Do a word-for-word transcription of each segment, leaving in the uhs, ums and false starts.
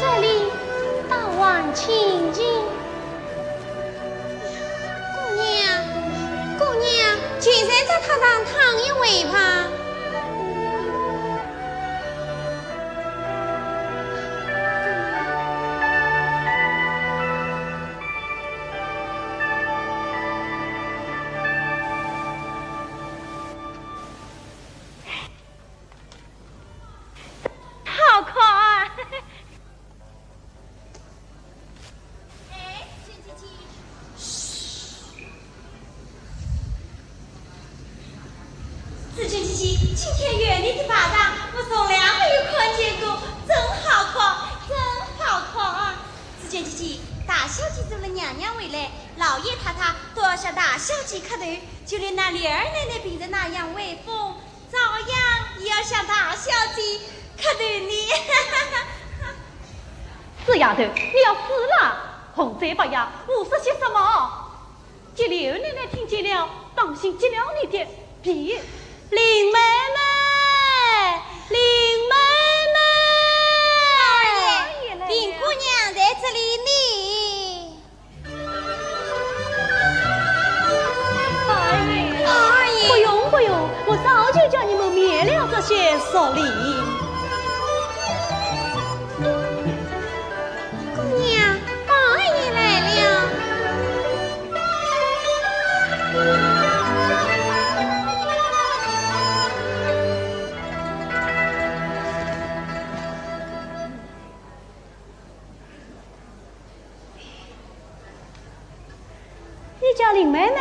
这里倒还清静。姑娘，姑娘，就在这榻上躺一会吧。好看啊！哎，芷娟姐姐。嘘。芷娟姐姐，今天园里的排场，我从来没有看见过，真好看，真好看啊！芷娟姐姐，大小姐做了娘娘回来，老爷太太都要向大小姐磕头，就连那琏二奶奶平日那样威风， 照样也要向大小姐磕头呢。死丫头，你要死了！胡说八道，胡说些什么？给琏二奶奶听见了，当心揭了你的皮。林妹妹，林妹妹！二爷，林姑娘在这里呢。 二爷，二爷。不用，不用，我早就叫你们免了这些俗礼。姑娘，二爷来了。 你叫林妹妹，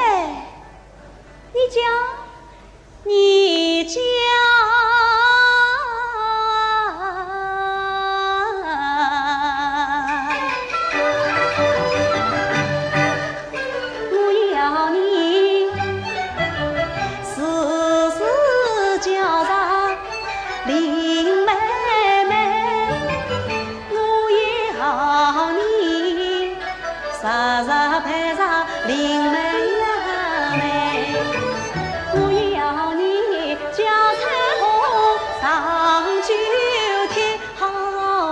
你叫，你叫。我要你时时叫上林妹妹。 我要你时时陪着林妹妹，我要你叫彩虹上九天，好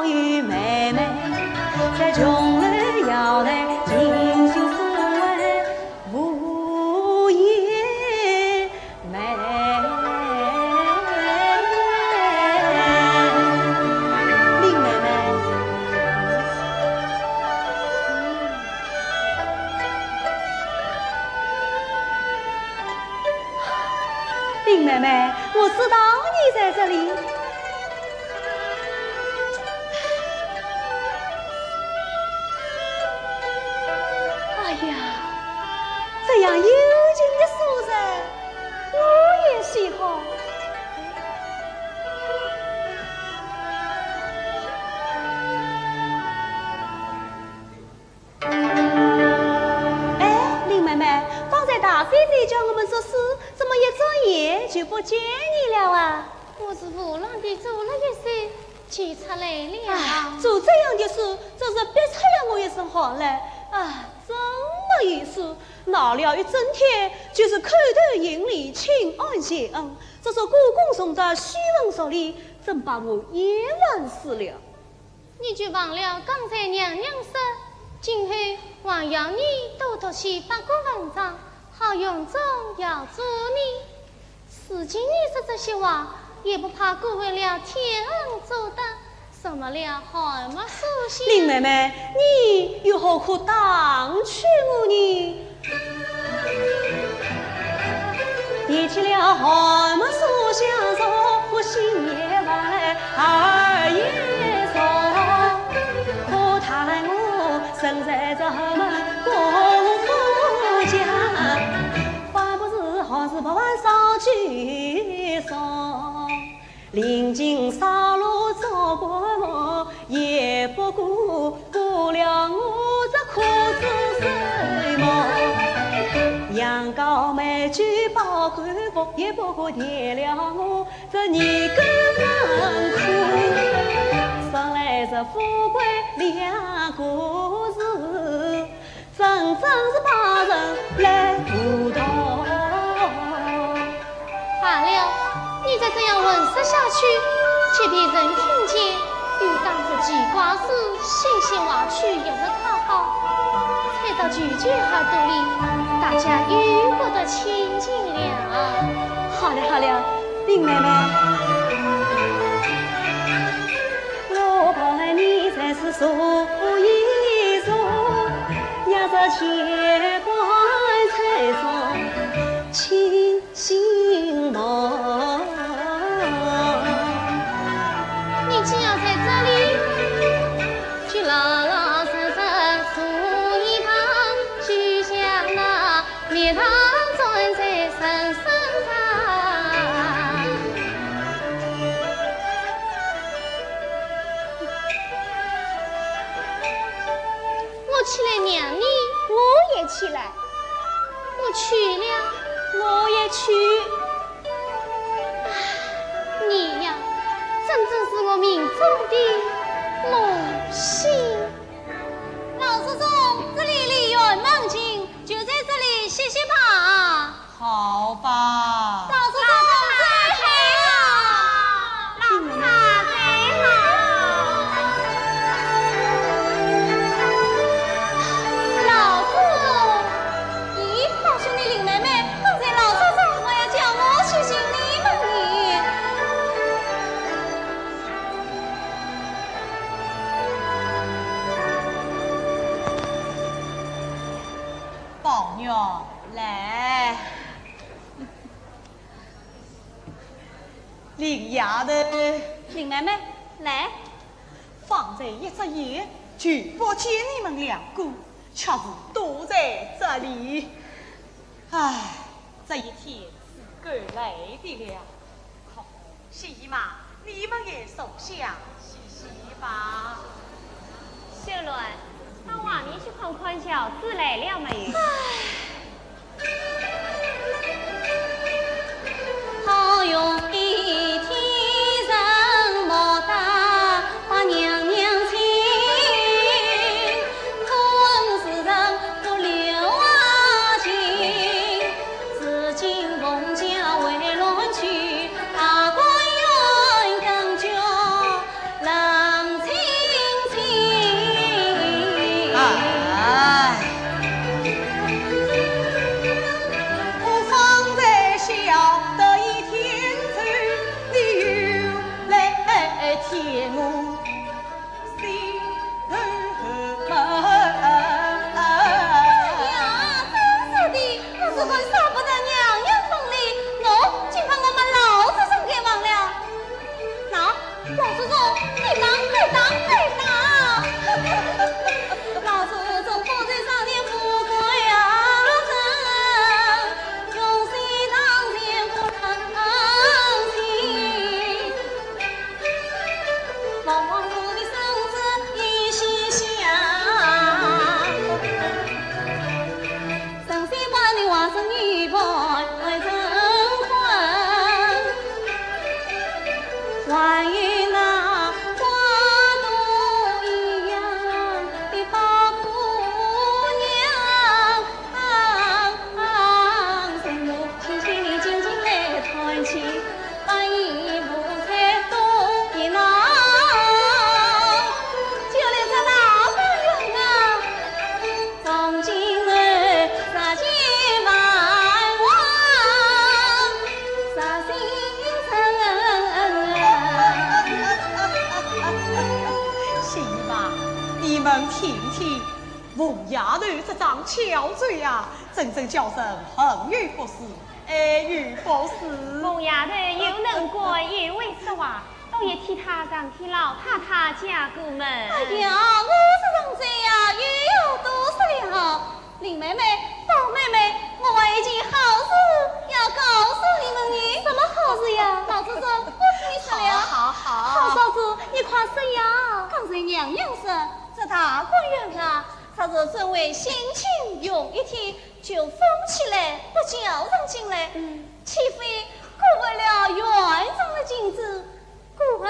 运妹妹。知道你在这里。哎呀，这样幽静的书人，我也喜欢。哎，林妹妹，方才大姐姐叫我们作诗，怎么一转眼就不见你了啊？我是胡乱地做了一首，就出来了。哎，做这样的诗，真是逼出了我一身汗来。啊，真没意思，闹了一整天，就是叩头行礼，请安谢恩，这首歌功颂德，虚文俗礼，真把我厌烦死了。 你就忘了刚才娘娘说，今后还要你多读些八股文章，好荣宗耀祖呢。如今你说这些话，也不怕辜负了天恩祖德，什么了汉末书香？林妹妹，你又何苦打趣我呢？ 提起了汉末书香，我心也烦，耳也熟。可叹我身在这寒门功夫家，还不如好似不玩少几少。 临近杀戮做官梦，也不过过了我这苦子寿命。羊羔美酒饱口福，也不过填了我这泥沟门窟。说来这富贵两个字， 真正是把人来糊涂。罢了，你再这样混说下去，给别人听见，又当作奇怪事，信信话去也不讨好，传到舅舅耳朵里，大家又不得清静了。好了好了，林妹妹。 我伴你在此坐一坐，也是乾坤之中清醒梦。你只要在这里，就老老实实坐一旁，就像那 蜜糖装在身上。我起来让你，我也起来。我去了，我也去。唉，你呀，真正是我命中的木星。老祖宗，这里离园门近， 就在这里歇歇吧。好吧。老祖宗最好，老太太最好。老祖宗，咦，宝兄弟林妹妹，刚才老祖宗还要叫我去寻你们呢。 宝玉，来。林丫头。林妹妹，来。方才一眨眼就不见你们两个，却是躲在这里。唉，这一天是够累的了。 可惜嘛，你们也坐下歇歇吧。秀鸾，到外面去看看小厮来了没有？好容易天人莫打把娘娘请，可恨世人不留情。 如今凤驾回銮去，大观园更觉冷清清。哎，们听听，凤丫头这张巧嘴呀，真正叫人恨与不是，爱与不是。凤丫头又能干又会说话，倒也替她上替老太太解个闷。哎呀，我是上嘴呀，又要多说了。林妹妹，宝妹妹，我还有一件好事要告诉你们呢。什么好事呀？老祖宗，我替你说了。好，好，好。好嫂子，你快说呀。刚才娘娘说，这大观园啊，它是尊位新亲用一天就封起来，不叫人进来。嗯。岂非辜负了园中的景致？故而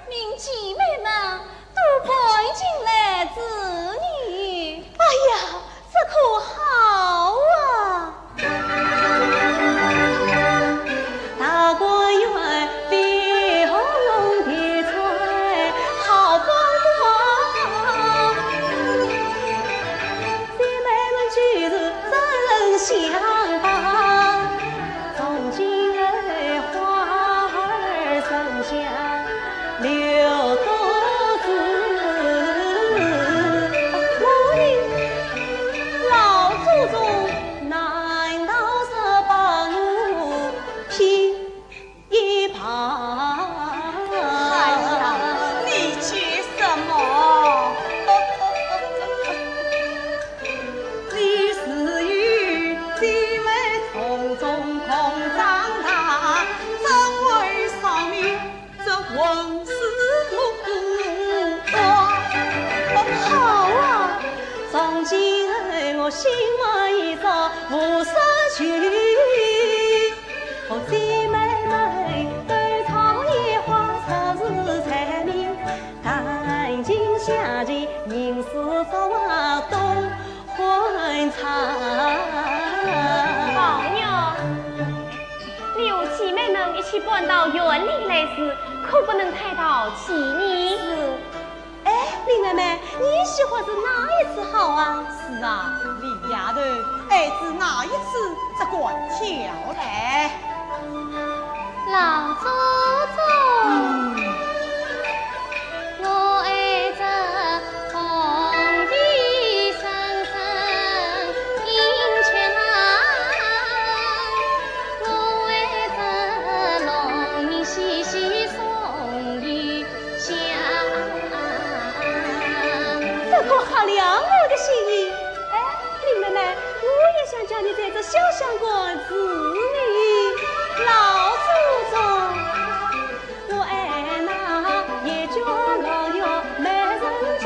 命姐妹们都搬进来住呢。哎呀，这可好啊！大观园，飞红的彩，好风光。姐妹们就是真人相伴，从今后花儿生香留多姿。我的老祖宗，难道是把我骗一旁？哎呀，你急什么？你是与姐妹从中共长大，怎会少你这文字目光？好啊，从今后我心怀一照，无所求。和姐妹们对唱一花，说是才名，弹琴下棋，吟诗作画，东欢唱。宝玉，你和姐妹们一起搬到园里来时，可不能太淘气呢。是。哎，林妹妹，你喜欢住哪一处好啊？是啊，林丫头，爱住哪一处只管挑来。老祖宗，嗯。我爱这红地深深映秋海，我爱这胧茕细细松雨 香。这可合了我的心意。哎，林妹妹，我也想叫你在这潇湘馆住呢。老祖宗，我爱那一角落月美人娇，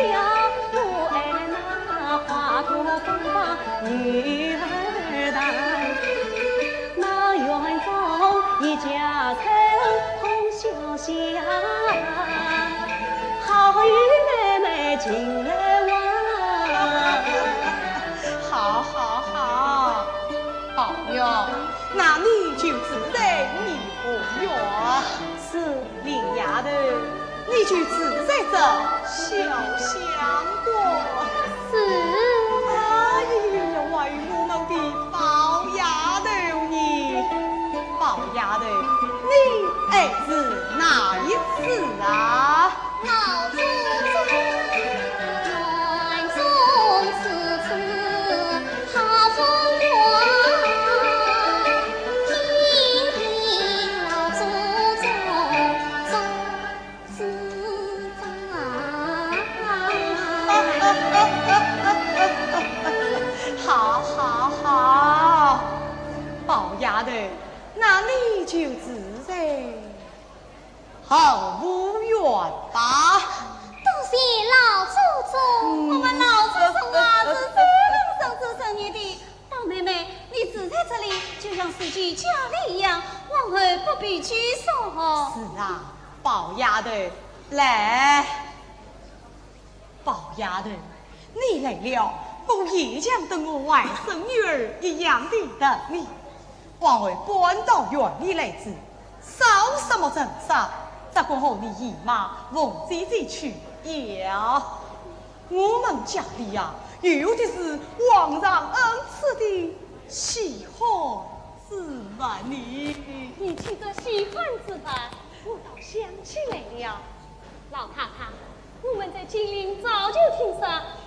我爱那花朵芬芳女儿态。 那园中一家人通潇湘，好与妹妹近来往。好，好，好，宝玉，那你就住在麋鹿园。是。林丫头， 你就住在这潇湘馆。是。哎呀，还有我们的宝丫头呢？宝丫头，你爱住哪一处啊？老祖宗，园中四处好风光，听听老祖宗 主张。好，好，好，宝丫头，那你就住在菖蒲园吧。多谢老祖宗。嗯。我们老祖宗啊，是最疼孙子孙女的。 宝妹妹，你住在这里，就像自己家里一样，往后不必拘束哦。是啊，宝丫头，来。宝丫头，你来了，我也像等我外甥女儿一样的疼你。往后搬到园里来住，少什么陈设，只管和你姨妈、凤姐姐去要。 我们家里呀，有的是皇上恩赐的稀罕之物呢。提起这稀罕之物，我倒想起来了。老太太，我们在金陵早就听说，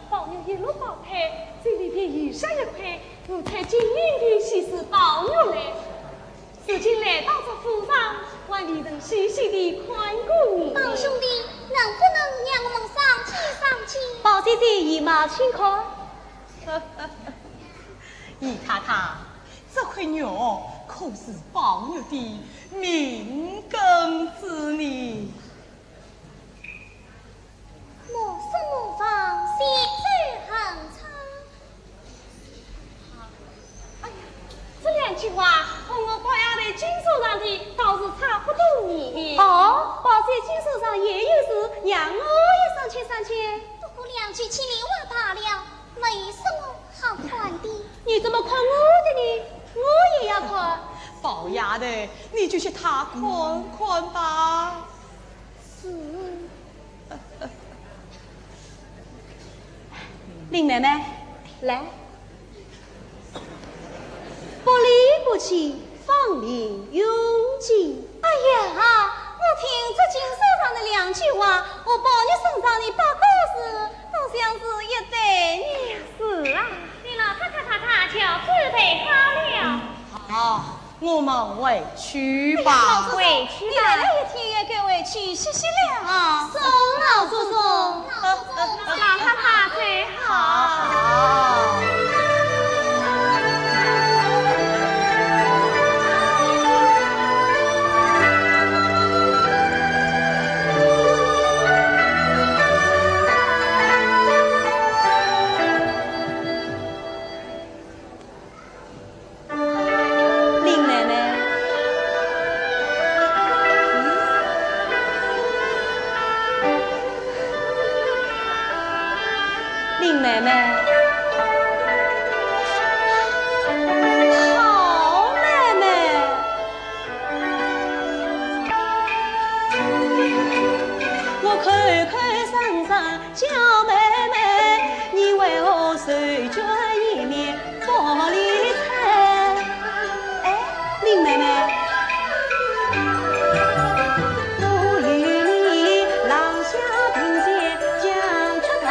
宝玉一落胞胎，嘴里便有下一块五彩晶莹的稀世宝玉来。如今来到这府上，还未曾细细地看过呢。宝兄弟，能不能让我们上去上去？宝姐姐，姨妈请看。姨太太，这块玉可是宝玉的命根子呢。 莫失莫忘，细水长流。哎呀，这两句话和我宝丫头经书上的倒是差不多呢。哦，宝姐经书上也有字，让我也赏鉴赏鉴。不过两句青莲花罢了，没什么好看的。你怎么看我的呢？我也要看。宝丫头，你就替她看看吧。 是。林妹妹，来。不离不弃，芳龄永继。哎呀，我听这经书上的两句话，和宝玉身上的八个字，倒像是一对呢。是啊。林老太太太太就准备好了。好。 我们回去吧。哎呀，老祖宗，回去吧。你来了一天，也该回去歇歇了啊。是，老祖宗。老祖宗，老太太走好。好。 林妹妹。林妹妹。好妹妹。 我口口声声叫妹妹，你为何随转一面不理睬？哎，林妹妹。我与你郎相并肩讲出堂，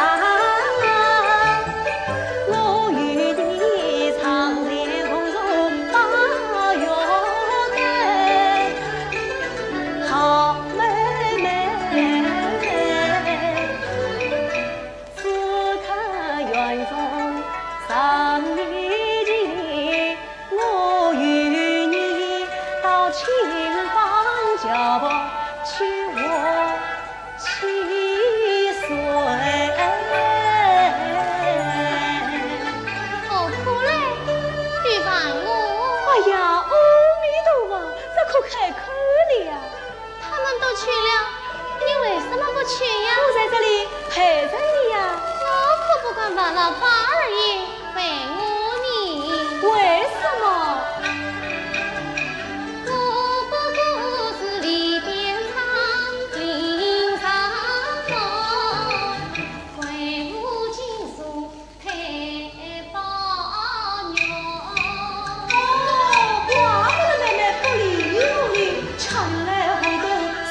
我与你床前共入八月台。 好妹妹，此刻园中赏你情，我与你到清风桥旁去玩戏水。何苦嘞？你烦我？哎呀，阿弥陀佛，这可开口了呀！ 他们都去了，你为什么不去呀？我在这里陪着你呀。我可不敢烦了宝二爷，陪我呢。为什么？我不过是里边唱，厅上唱，为我经书 配宝玉。哦，怪不得妹妹不理我呢，抢来后头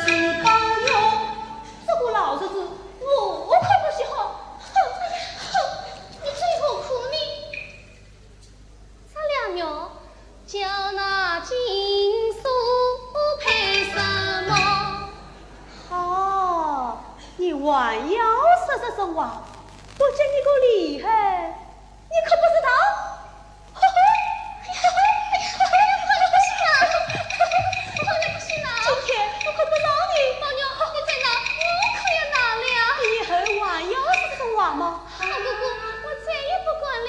是宝玉。这个老日子，我可不稀罕。哼，哼，你最何苦呢？这两日叫那经书配什么？ 哦，你还要说这种话，我见你个厉害，你可不知道。嘿嘿，嘿嘿，嘿嘿，我不信啊，我不信啊。今天我可不饶你。宝玉，你再拿，我可要拿了。你以后还要说这种话吗？好哥哥，我再也不敢了。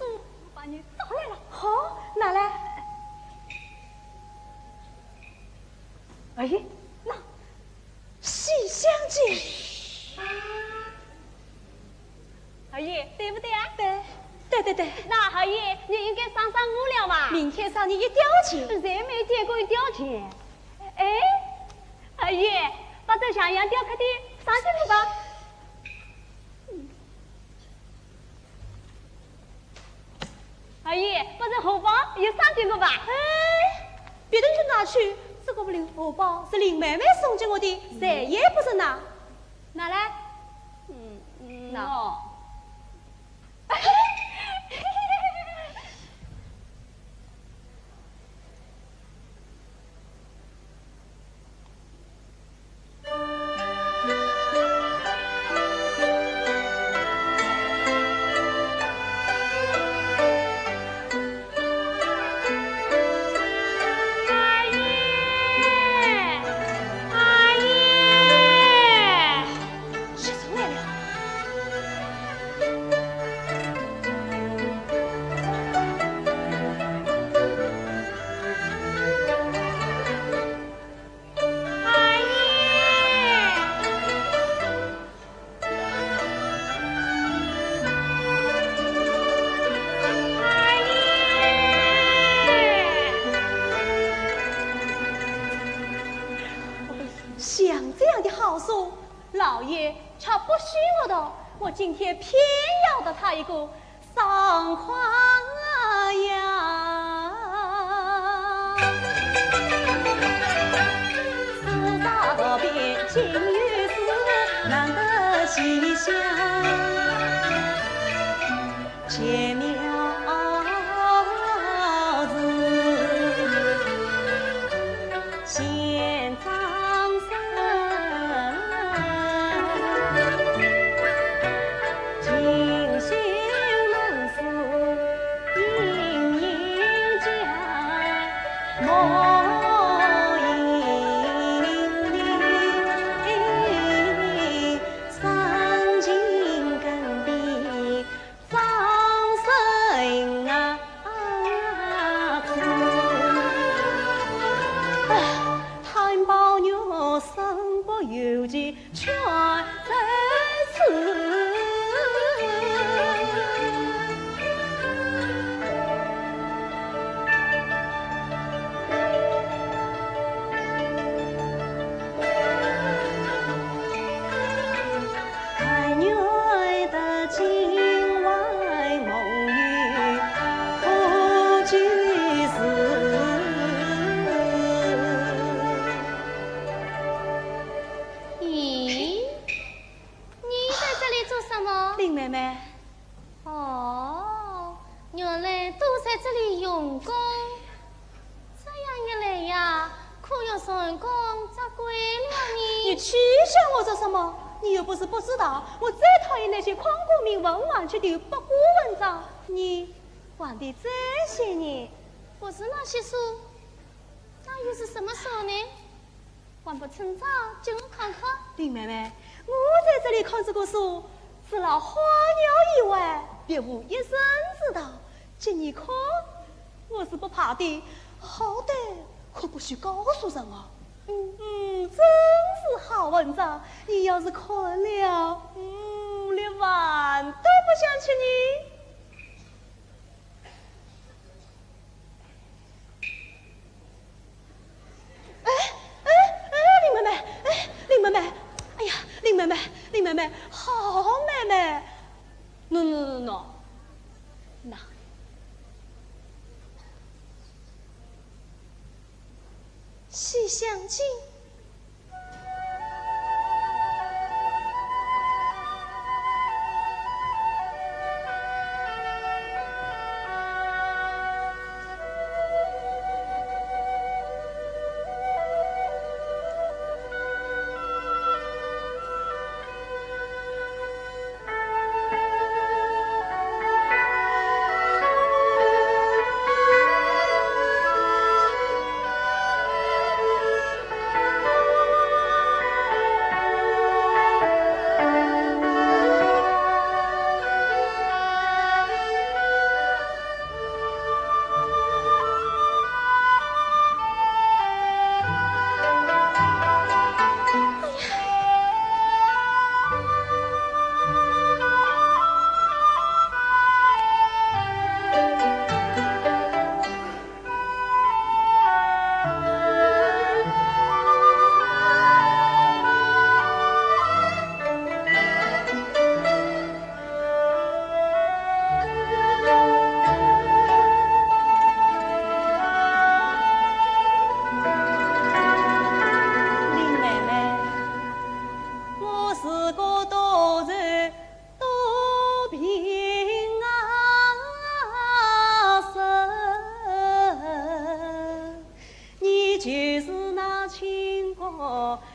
我把你找来了。好，拿来。哎，那《西厢记》。二爷，对不对啊？对，对对对。那二爷，你应该赏赏我了吧？明天赏你一吊钱。谁没见过一吊钱？哎，二爷，把这向阳吊客的赏给我吧。 二爷，把这荷包也赏给我吧。哎，别人就拿去，这个荷包是林妹妹送给我的，谁也不准拿。拿来。嗯，嗯，那。喏。 像这样的好书，老爷却不许我读，我今天偏要读它一个 赏花呀。咦，你在这里做什么？林妹妹。哦，原来都在这里用功。这样一来呀，可要成功折桂了呢。你取笑我做什么？你又不是不知道，我最讨厌那些诓功名、混饭吃的八股文章。你玩的这些呢？不是那些书，那又是什么书呢？ 还不趁早给我看看。林妹妹，我在这里看这个书，除了花鸟以外，别无一人知道。给你看，我是不怕的，好歹可不许告诉人啊。嗯，嗯，真是好文章，你要是看了，嗯，连饭都不想吃呢。 哎，哎，哎，林妹妹，哎，林妹妹，哎呀，林妹妹，林妹妹，好妹妹，喏，喏，喏，喏，那，《西厢记》。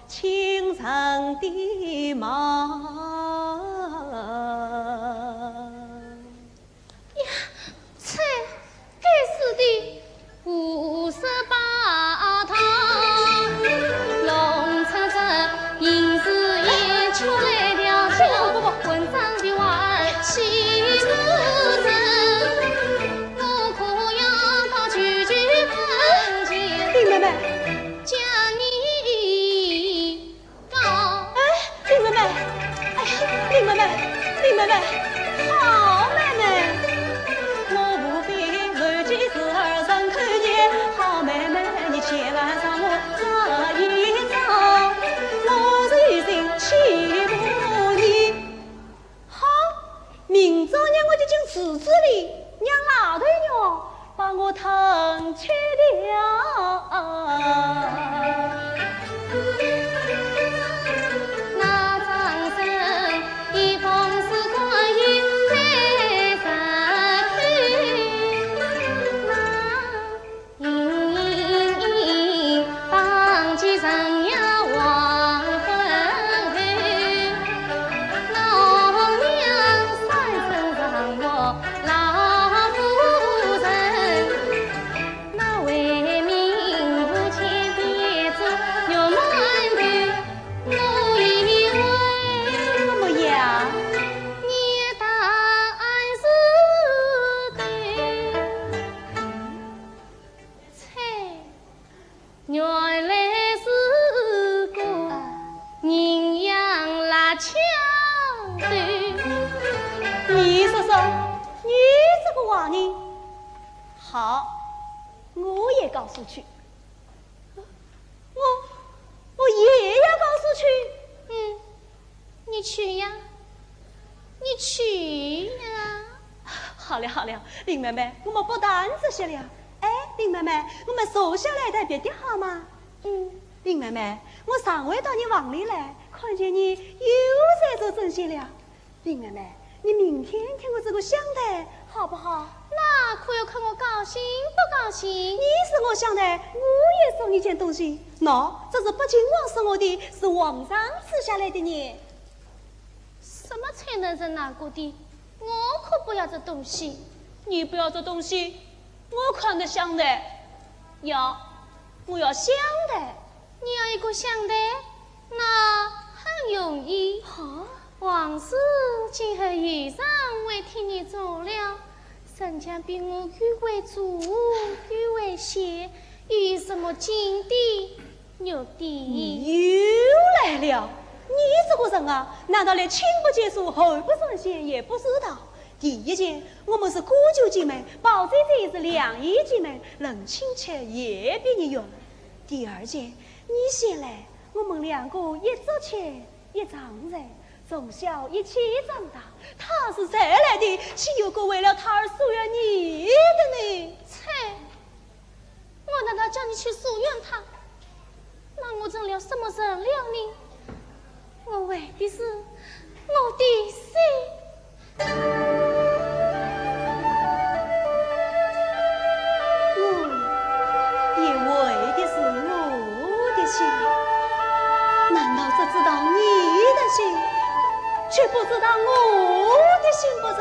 清晨的忙。呀，啐，该死的胡说八道！弄成这银子也出来了，混账的娃儿岂不成？我可要到舅舅跟前，林妹妹。 将你告。哎，林妹妹，哎呀，林妹妹，林妹妹，好妹妹。我无非为几时而人口念，好妹妹，你千万让我找一找，我有心欺负你。 好，明朝让我就进池子里，让老头肉把我吞吃掉。那张生一封是关于美人的，那 当起人呀黄昏后，老娘三声让我老夫人，那为民不前的做玉馒头，我以为怎么样？你答案是对。 切，原来是个人养蜡枪头。你说说，你这个坏人。好，我也告诉去。我，我也要告诉去。嗯， 你去呀，你去呀。好了好了，林妹妹，我们不谈这些了。哎，林妹妹，我们坐下来谈别的好吗？嗯。林妹妹，我上回到你房里来，看见你又在做针线了。林妹妹，你明天替我做个香袋，好不好？那可要看我高兴不高兴。你送我香袋，我也送你件东西。喏，这是北静王送我的，是皇上赐下来的呢。 什么才能人拿过的？我可不要这东西。你不要这东西，我看得香袋。要，我要香袋。你要一个香袋？那很容易。啊？王氏今后又尚会替你做了，人家比我又会做，又会写，又有什么金的 玉的。又来了！你这个人啊，难道连亲不解疏，后不转线也不知道？第一件，我们是姑舅姐妹，宝姐姐是两姨姐妹，论亲戚也比你远。第二件，你先来，我们两个一桌吃，一床睡，从小一起长大，她是才来的，岂有个为了她而疏远你的呢？切！ 我难道叫你去疏远她？那我成了什么人了呢？我为的是我的心。我也为的是我的心。难道只知道你的心，却不知道我的心不成？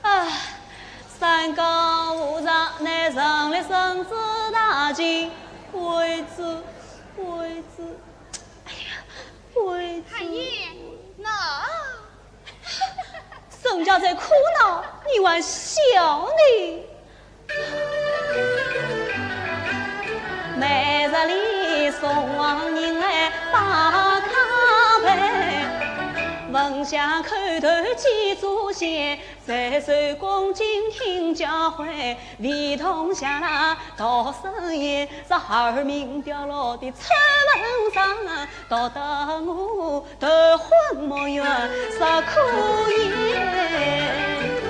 啊，山高路长，乃城里生子大情，为子，为子，哎呀，为子。阿姨，喏。人家在苦恼，你还笑呢？ 每日里送往人来打卡牌，门下叩头祭祖先，岁岁恭敬听教诲，唯独下了道生言，这二名掉落的出门上，到得我 头昏目眩，啥可以？师父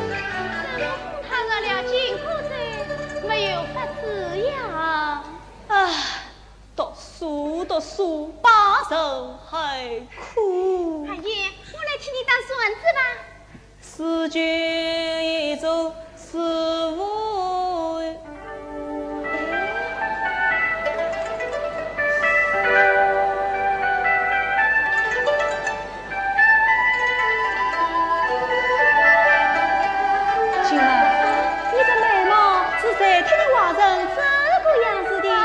封他入了禁箍咒，没有法子呀。唉，读书，读书，把人害苦。阿姨，我来替你打扇子吧。事君已走， 师父。晴儿，你的眉毛是谁替你画成这个样子的？啊，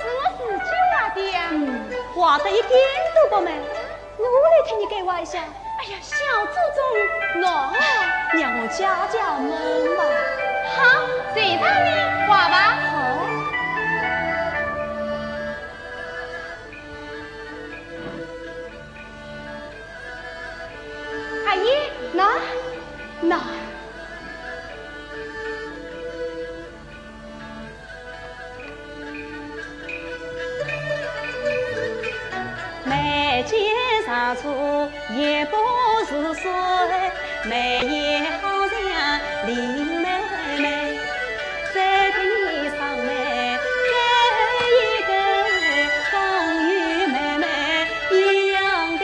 是我自己画的呀。嗯，画得一点都不美。 我来替你改画一下。哎呀，小祖宗，喏，让我解解闷吧。好，随便你画吧。好。阿姨，喏，喏。 眉间长处也不是水，眉眼好像林妹妹，再给你上眉，改一改，刚与妹妹一样的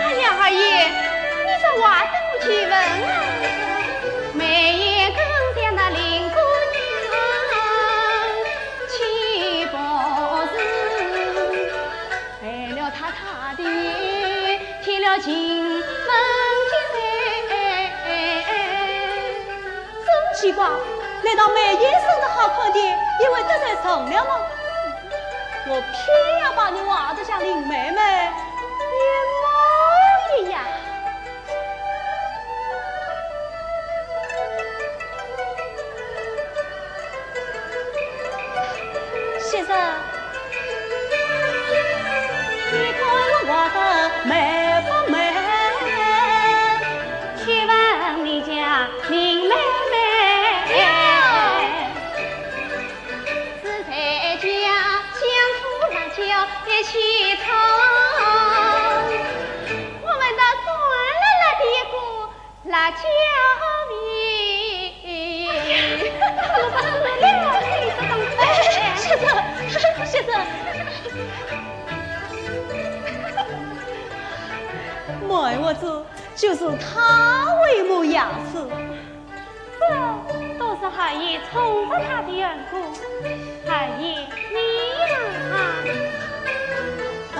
哎呀，阿姨，你这话怎么去问啊？眉眼更像那林姑娘，岂不是害了她她的添了情分结？ 真奇怪，难道眉眼生得好看的，也会得罪人了吗？我偏要把你画得像林妹妹一模一样。先生， 你看我画得美不美？请问你家林妹妹，是谁家将醋辣椒一起炒？我闻到酸辣辣的一股 辣椒味。哎呀，我不死了，你这种人。哎，先生，先生，没有，这就是他为母养子。这都是孩儿宠着他的缘故。 孩儿，你呀，凤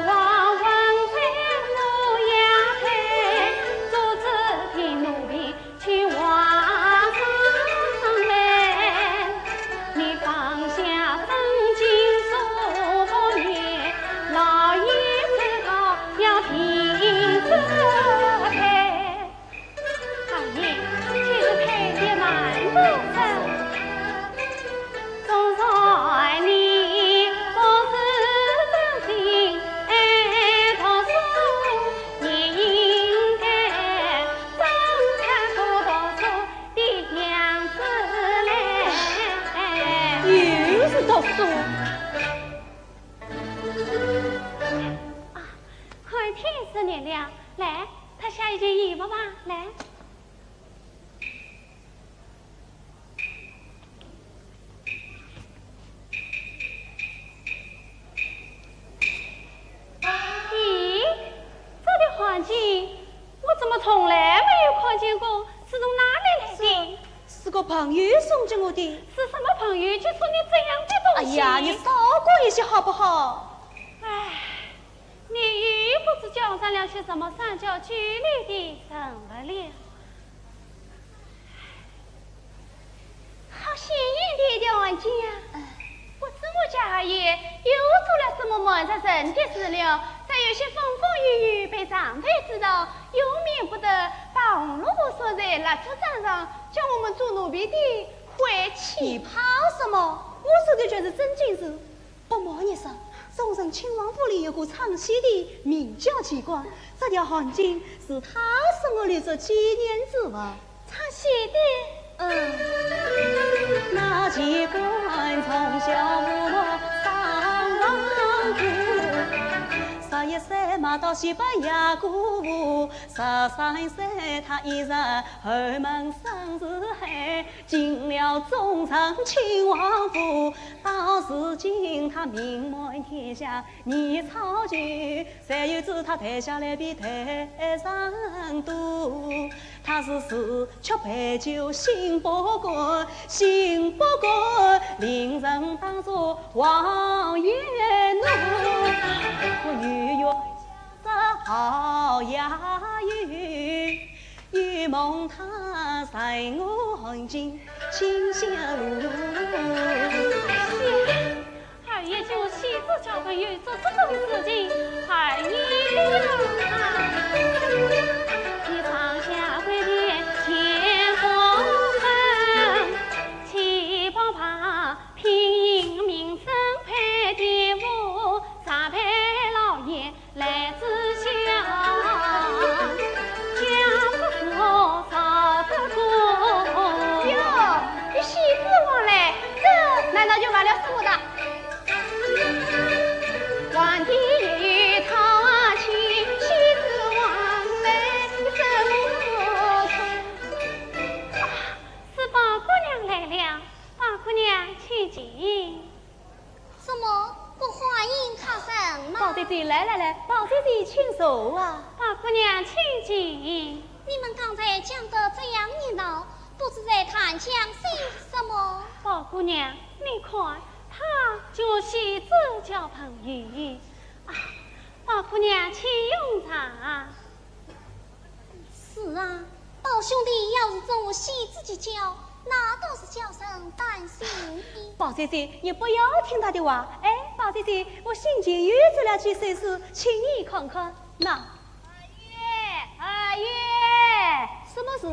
凰还在洛阳台，做仔的奴婢去望上来。你放下正经素服面，老爷知道要停止拍。 二爷，今日配的蛮多的。总算你不是真心爱读书，也应该张开书读书的样子来。又是读书。啊，看天色热了，来，脱下一件衣服吧，来。 咦，这里黄金，我怎么从来没有看见过？是从哪里来的？是个朋友送给我的。是什么朋友去送你这样的东西？哎呀，你少管一些好不好？唉，你不知交上了些什么三教九流的人物了。好鲜艳的一条汗巾啊！哎。不知我家二爷又做了什么瞒着人的事了？再有些风风雨雨被上头知道，又免不得把红萝卜说在蜡烛桩上，叫我们做奴婢的回去。你怕什么？我说的全是正经事。 不瞒你说，忠顺亲王府里有个唱戏的，名叫奇官，这条汗巾是他送我留作纪念之物。唱戏的？嗯。那奇官从小父母双亡故，十一岁卖到西北雅各府，十三岁他已是后门生子后，进了忠顺亲王府， 到如今他名满天下，你操心，谁又知他台下来比台上多？他是自吃杯酒心不甘，心不甘，令人当作王爷奴。我女儿家着好呀哟， 一梦他在我黄金清香炉。二爷就喜欢小朋友做这种事情，二爷呀！你放下桂嫔乾坤，去帮忙拼音名声配的我，上陪老爷 来自乡，家不和少得过。哟，你喜字王嘞，这难道就完了事了？皇帝也与他亲，喜字王嘞，什么可？啊，是宝姑娘来了，宝姑娘请进。 怎么不欢迎客人吗？宝姐姐，来来来，宝姐姐请坐啊。宝姑娘，请进。你们刚才讲得这样热闹，不知在谈讲些什么？宝姑娘，你看，他就喜着交朋友。啊，宝姑娘，请用茶。 是啊，宝兄弟要是真有喜字结交，那倒是叫人担心的。宝姐姐，你不要听他的话。哎，宝姐姐，我先前又做了几首诗，请你看看。那。二爷，二爷。什么事？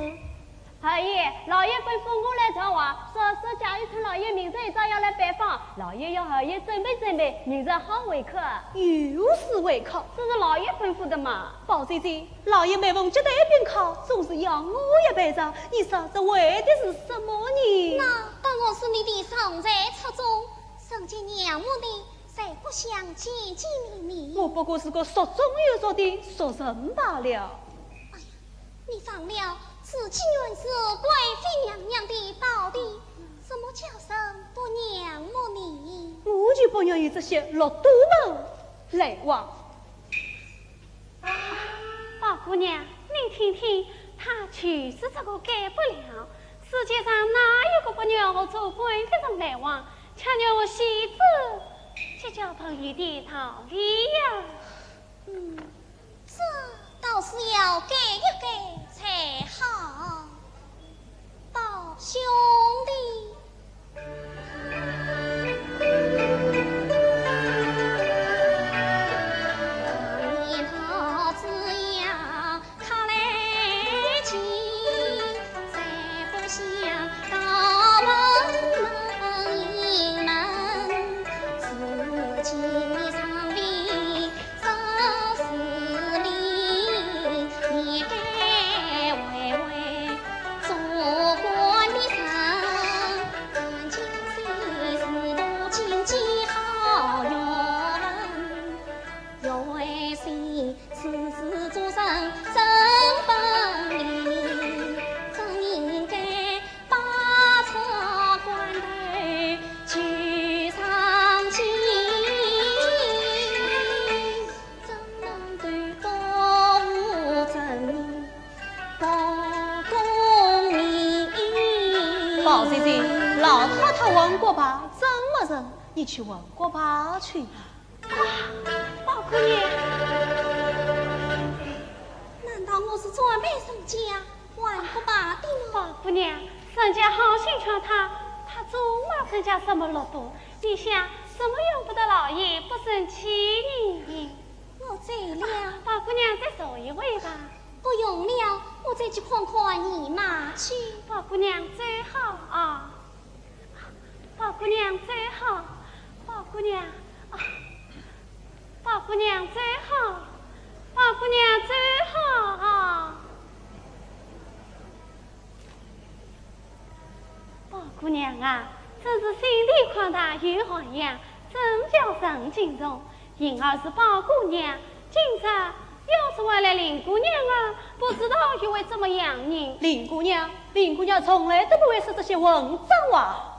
二爷，老爷吩咐我来传话，说，说贾雨村老爷明日一早要来拜访，老爷要二爷准备准备，明日好会客。又是会客？这是老爷吩咐的嘛。宝姐姐， 老爷每逢接待宾客，总是要我也陪着，你说这为的是什么呢？那当然是你的人才出众，人见仰慕的，才互相见见面面。我不过是个俗中有俗的俗人罢了。哎呀，你忘了，自己原是贵妃娘娘的胞弟，怎么叫人不仰慕你？我就不愿与这些禄蠹们来往。 宝姑娘，你听听，他就是这个改不了。世界上哪有个不愿和做官的人来往，却愿和戏子结交朋友的道理呀？嗯，这倒是要改一改才好。宝兄弟， 宝姐姐，老太太问过吧，怎么人？你去问过吧去吧。啊，宝姑娘。家还不罢的吗？宝姑娘，人家好心劝他，他总骂人家什么禄蠹，你想怎么容不得老爷不生气呢？我走了。宝姑娘，再坐一会吧。不用了，我再去看看姨妈去。宝姑娘走好啊。宝姑娘走好，宝姑娘啊。 宝姑娘走好，宝姑娘走好啊。宝姑娘啊，真是心地宽大又涵养，真叫人敬重。幸而是宝姑娘，今朝要是换了林姑娘啊，不知道又会怎么样呢。林姑娘，林姑娘从来都不会说这些混账话。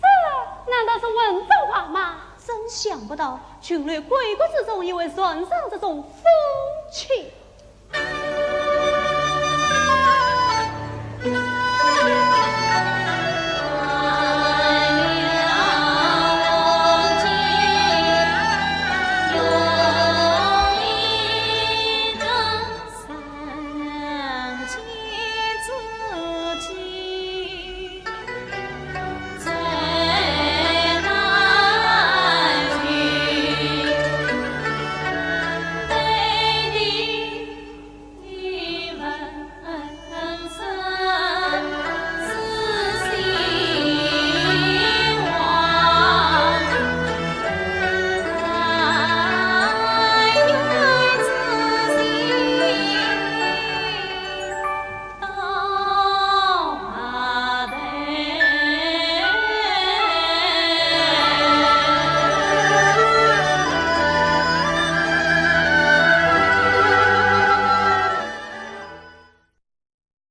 这难道是混账话吗？真想不到，群流闺阁之中也会传上这种风气。